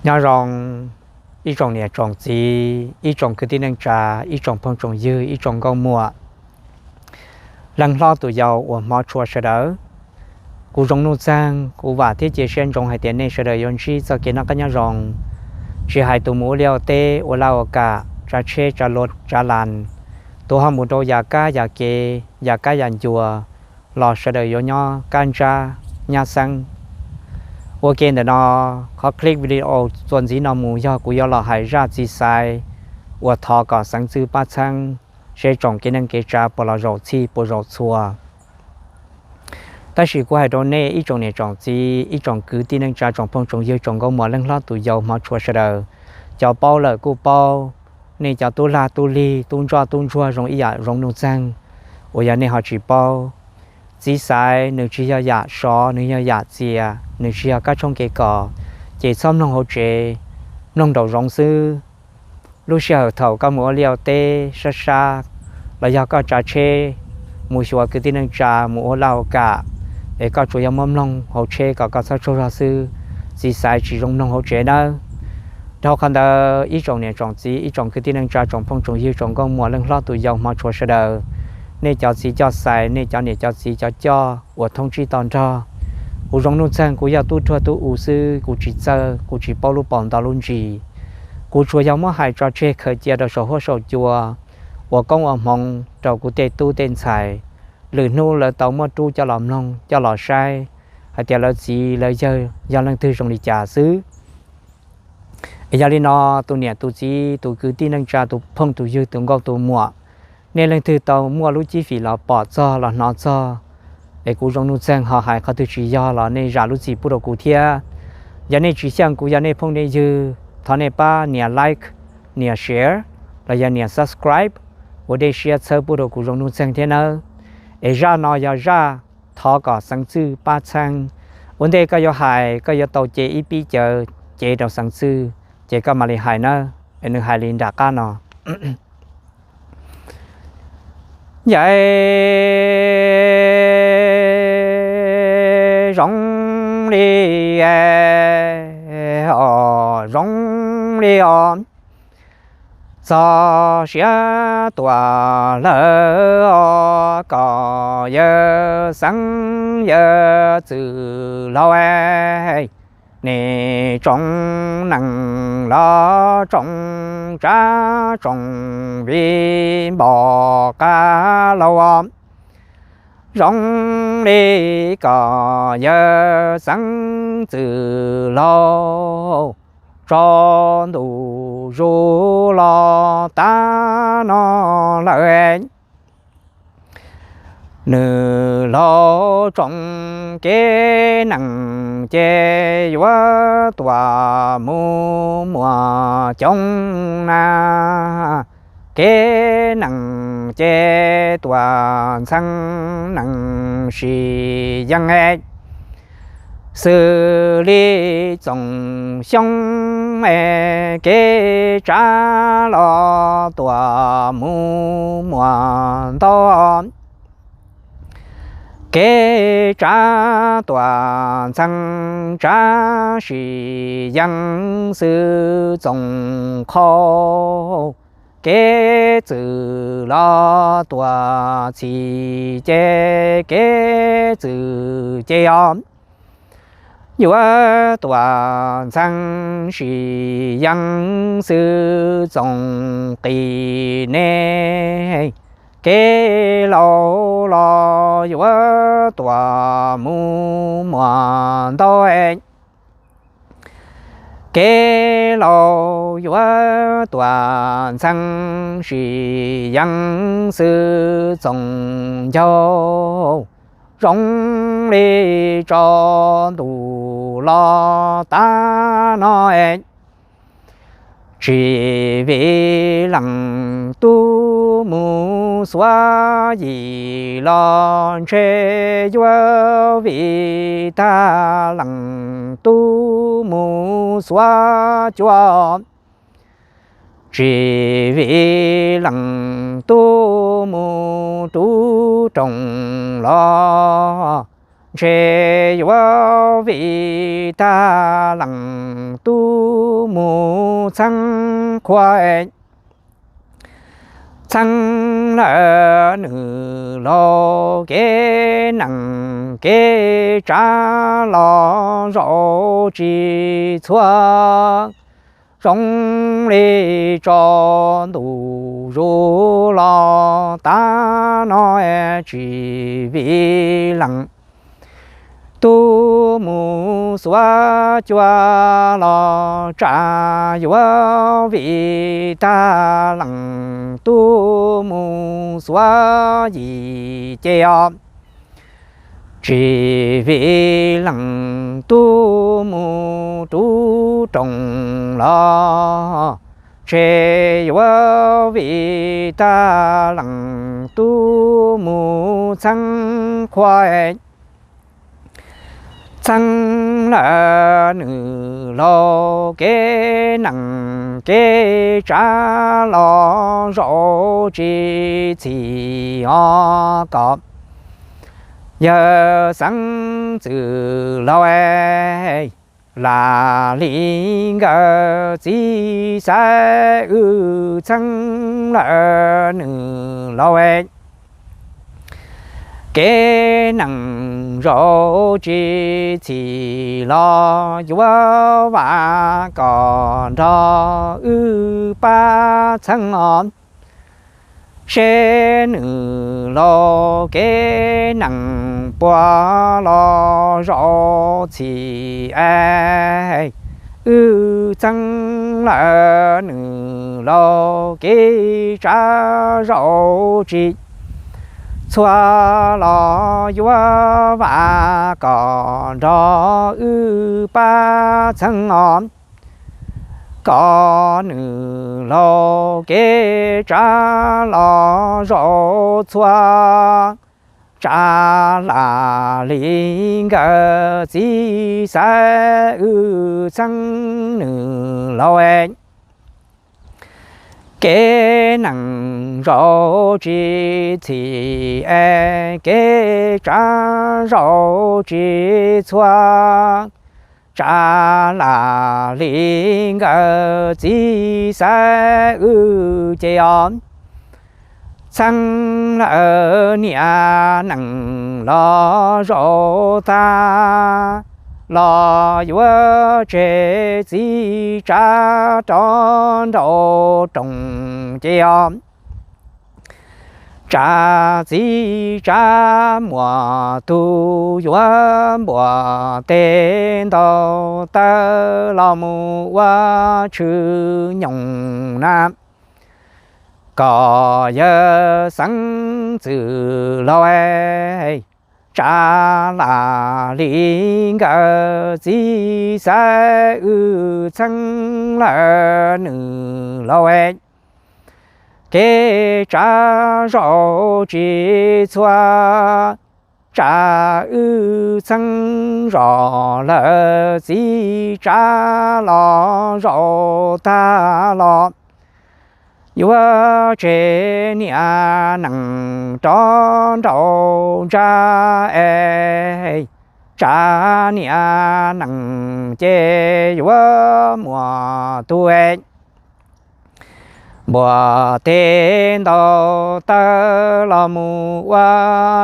Nyob zoo ib tsoom niam tsoom txiv, ib tsoom kwv tij neej tsa, ib tsoom phooj tsoom ywg, ib tsoom nkauj muam, leej hlob tus yau uas hmov tshua sawv daws. Kuv Zoo Nuj Txeeg, kuv vam thiab cia siab ntsoov hais tias nej sawv daws yuav ntsib txoj kev noj qab nyob zoo, tsis hais tus mus ua liaj ua teb, ua laj ua kam, tsav tsheb tsav luv tsav las, tus ho mus rau yam kab yam kev, yam kab yam ncua, los sawv daws yuav nyob kaj ntsab nyab xeeb. Ua ke ntawm no, qhov clip video txuas ntxiv no mus yog kuv yuav los hais zaj txiv xaiv uas thov kom xeev txwj pab txheeb, seb tsoom kev neej kev tsav puas los zaum txhij puas zaum txhua. Tab sis kuv hais rau nej ib tsoom niam tsoom txiv, ib tsoom kwv tij neej tsa, tsoom phooj tsoom ywg, tsoom nkauj muam, leej hlob tus yau, hmov tshua sawv daws, cov paub lawm kuj paub, nej cov tub lag tub lig, tub ntsoj tub ntsuag zoo ib yam Zoo Nuj Txeeg uas yog nej ho tsis paub. Txiv xaiv nws tsis yog yam sov, nws yog yam txias, nws tsis yog kab tshoob kev kos, ces txhob mloog hauv tsev, mloog nraum zoov xwb. Lub sij hawm thaum koj mus ua liaj ua teb sab sab, los yog koj tsav tsheb mus xyuas kwv tij neej tsa, mus ua laj ua kam, es koj tsuas yog muab mloog hauv tsheb kom koj txhob tsaug zog xwb, txiv xaiv tsis zoo mloog hauv tsev nawb. Dhau qhov ntawd ib tsoom niam tsoom txiv, ib tsoom kwv tij neej tsa, tsoom phooj tsoom ywg, tsoom nkauj muam, leej hlob tus yau, hmov tshua sawv daws, nej cov txiv coj xais, nej cov niam cov txiv cov coj uas thoob tsib to nrog, kuv Zoo Nuj Txeeg kuv yog tub ruag tub u xwb, kuv tsis txawj, kuv tsis paub lub paus nto lub ntsis. Kuv tsuas yog muab hais tso tseg khaws cia rau saum huab saum cua, ua koob ua hmoov rau kuv tej tub tej ntxhais, lwm hnub lawv tau muab rub coj los mloog coj los saib hais tias lawv txiv lawv yawg yog leej twg zoo li cas xwb. Es yog li no, tus niam tus txiv, tus kwv tij neej tsa, tus phooj tus ywg, tus nkauj tus muam, nej leej twg tau muaj lub cib fim los pom txog los hnov txog, es kuv Zoo Nuj Txeeg ho hais qhov twg tsis yog los nej zam lub txim pub rau kuv thiab. Yog nej tsis xyeej kuv yog nej phooj nej ywg, thov nej pab nias like, nias share, los yog nias subscribe ua dej siab txhawb pub rau kuv Zoo Nuj Txeeg thiab nawb. Es zaj no yog zaj thov kom xeev txwj pab txheeb. Ua ntej koj yuav hais koj yuav tau ce ib pib cawv cev rau xeev txwj, ces koj mam li hais nawb. Es nws hais li nram qab no. Yawm zoo li os, zoo li os, txog siav tuaj lawm os, kom yawg xeeb yawg txwj laus, nej tsoom neeg los tsoom tsav tsoom viv npog qab laus, zoo li kom yawg xeeb txwj laus tso ntuj zus los tag no lawm. Nws laus tsoom kev neeg ces yuav tuaj mus muaj coob na, kev neeg ces tuaj ntxhee neeg sis yees xws li Txoos Xyooj, kev tsav los tuaj mus muaj ntau. Kev tsav tuaj ntxhee tsav sis yees xws Txoos Qhau, kev txwj los tuaj txhij ces kev txwj ces os, yuav tuaj ntxhee sis yees xws Txoos Qis Neb, kev laus los yuav tuaj mus muaj ntau. Kev laus yuav tuaj ntxhee sis yees xws Txoos Ncaug, zoo li tso ntuj los tag no. Tsis vim leej tub mus xuav yim los ntshe yuav vim tag leej tub mus xuav cua. Tsis vim leej tub mus rub rooj los ntshe yuav vim tag lees tub mus txheeb qhua. Txheeb lawm nws laug kev nees kev tsav los zaum tsis txhua, zoo li tso ntuj zus los tav no tsis vim lees tub mus xuav cua los tsam yuav vim tag lees tub mus xuav yim ces os. Tsis vim lees tub mus rub roos los ntshe yuav vim tag lees tub mus txheeb qhua. Txheeb lawm nws laug kev nees kev tsav los zaum tsis txhim os kom yawg xeeb ntxwv laug lam li nkawd txiv xaiv wb txheeb lawm nws laug. Kev nees zaum tsis txhim los yuav vam kom nrog wb pab txheeb os. Seb nws laug kev nees puas los zaum txhim es wb txheeb lawm nws laug kev tsav zaum tsis txhua los yuav vam kom nrog wb pab txheeb os. Kom nws laug kev tsav los zaum txhua, tsav lam li nkawd txiv xaiv wb txheeb nws laug. Kev nees zaum tsis txhim es kev tsav zaum tsis txhua, tsav lam li nkawd txiv xaiv wb ces os. Txheeb lawm niam nees los zaum tag, los yuav tseg txiv tsav rov nraum roos ces os. Tsav txiv tsav muaj tug yuav npuas teg ntaus taw los mus ua tshwm nyoos na. Kom yawg xeeb ntxwv laug, tsav lam li nkawd txiv xaiv wb txheeb lawm nws laug. Kev tsav zaum tsis txhua, tsav wb txheeb zos lawm txiv tsav los zaum tag los, yuav tseg niam nees rov nraum ntsa es, tsav niam nees ces yuav muaj tug npuas teg ntaus taw los mus ua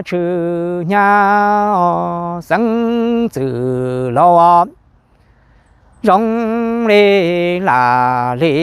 tshwm hnyav os xeeb ntxwv laug. Zoo li lam li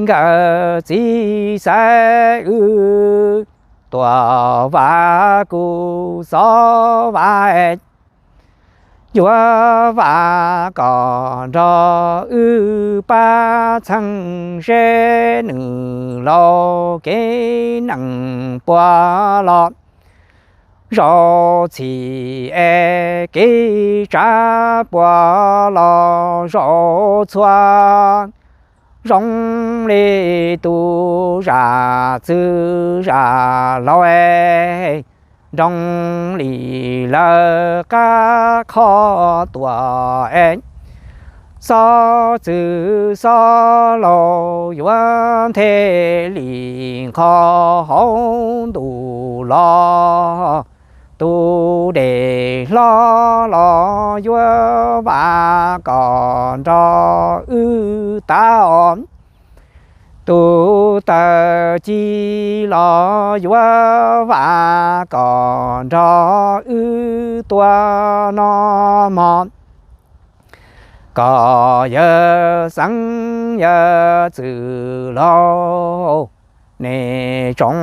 nkawd txiv xaiv wb, tuam vas kuv xov vas, yuav vas kom nrog wb pab txheeb seb nws laug kev nees puas los zaum txhim es kev tsav puas los zaum txhua. Zoo li tus zam txwv zam laug, nroo li lawv qab qho tuam es, xob txwv xob laug yuav nthe li nqho hauv ntuj los, Tus dej hlob los yuav vam kom nrog wb tag os. Tus tawg ci los yuav vam kom nrog wb tuaj noj mov. Koj yawg xeev yawg txwj laug, nej tsoom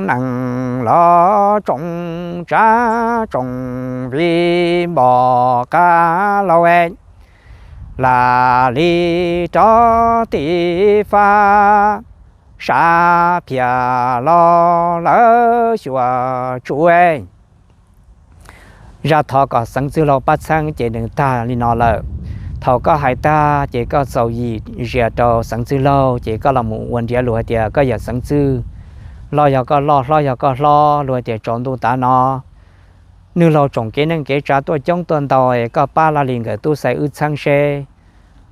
neeg los tsoom tsav tsoom viv npom qab laug, lam li rov tim fab sab phiaj los lawv xyuas tsuj. Zaj thov kom xeev txwj laug pab txheeb ces nws tag li no lawm. Thaum koj hais tag ces koj txaus yim zias rau xeev txwj laug ces koj los mus ua nriav lus hais tias koj yawm xeev txwj, loj yog koj loj, hlob yog koj hlob, lus hais tias tsaus ntuj tav no nwg laug tsoom kev neej kev tsav tuaj coob tuaj ntau, koj pab laj li nkawm tub xais wb txheeb seb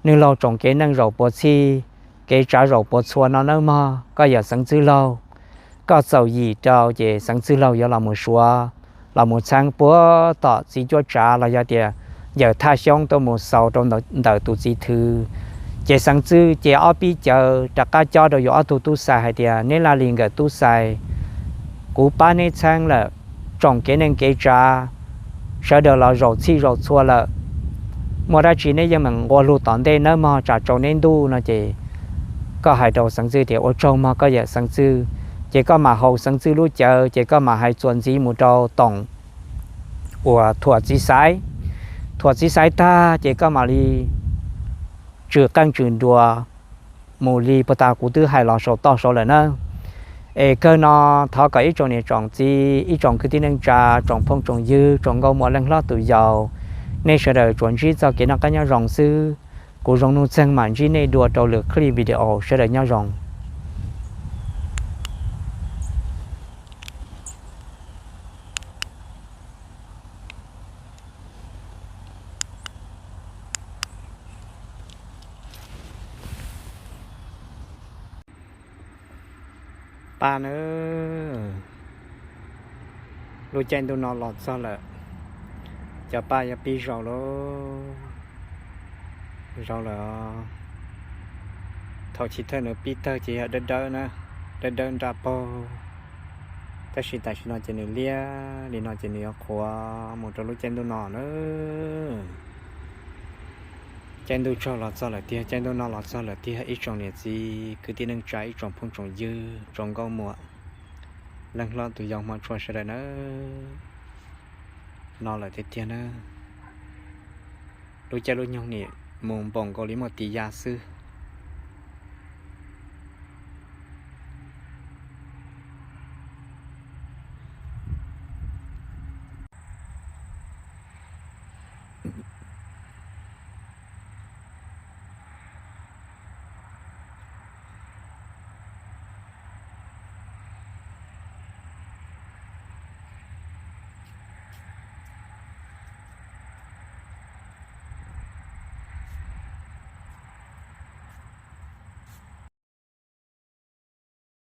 nwg laug tsoom kev neej zaum puas txhij, kev tsav zaum puas txhua no nawb mog koj yawm xeev txwj laug. Koj txaus yim rau ces xeev txwj laug yuav los mus suav, los mus txheeb puag tom txiv cuab tsav los yog tias yawm thaj xyoob tuaj mus xaus rau ntawm tus txiv thwv. Ces xeev txwj ces ob pib cawv rov qab cob rau yus ob tug tub xais hais tias neb laj li nkawm tub xais, kuv pab neb txheeb lawm, tsoom kev neej kev tsav sawv daws los zaum txhij zaum txhua lawm, muaj dab tsi neb yeej meem nqua lug tom ntej nawb mog tsam tsaus neb ntuj no ces koj hais rau xeev txwj tias ua tsaug mog koj yawm xeev txwj. Ces koj mam haus xeev txwj lub cawv ces koj mam hais txuas ntxiv mus rau toom uas thuam txiv xaiv. Thuam txiv xaiv tag ces koj mam li tswm qeej tswm nruas mus li puag ta kuv twb hais los saum toj saud lawm na. Es kawg no thov kom ib tsoom niam tsoom txiv, ib tsoom kwv tij neej tsa, tsoom phooj tsoom ywg, tsoom nkauj muam leej hlob tus yau, nej sawv daws tsuas ntsib txoj kev noj qab nyob zoo xwb. Kuv Zoo Nuj Txeeg mam ntsib nej dua rau lwm clip video, sawv daws nyob zoo. Pab na, lub caij ntuj no los txog lawm, cov paj yuav pib zaus lawm, zaus lawm. Thaum chiv thawj nws pib tawg ces yog dawb dawb na, dawb dawb nraj paug, tab sis tam sim no ces nws liab li no ces nws yuav qhuav mus rau lub caij ntuj no na. Caij ntuj tsaug los txog lawm tiag, caij ntuj no los txog lawm tiag ib tsoom niam txiv kwv tij neej tsa ib tsoom phooj tsoom ywg tsoom nkauj muam leej hlob tus yau hmov tshua sawv daws nawb. No lawm tiag tiag na, lub caij lub nyoog nim mus npaum nkaus li muaj tis ya xwb.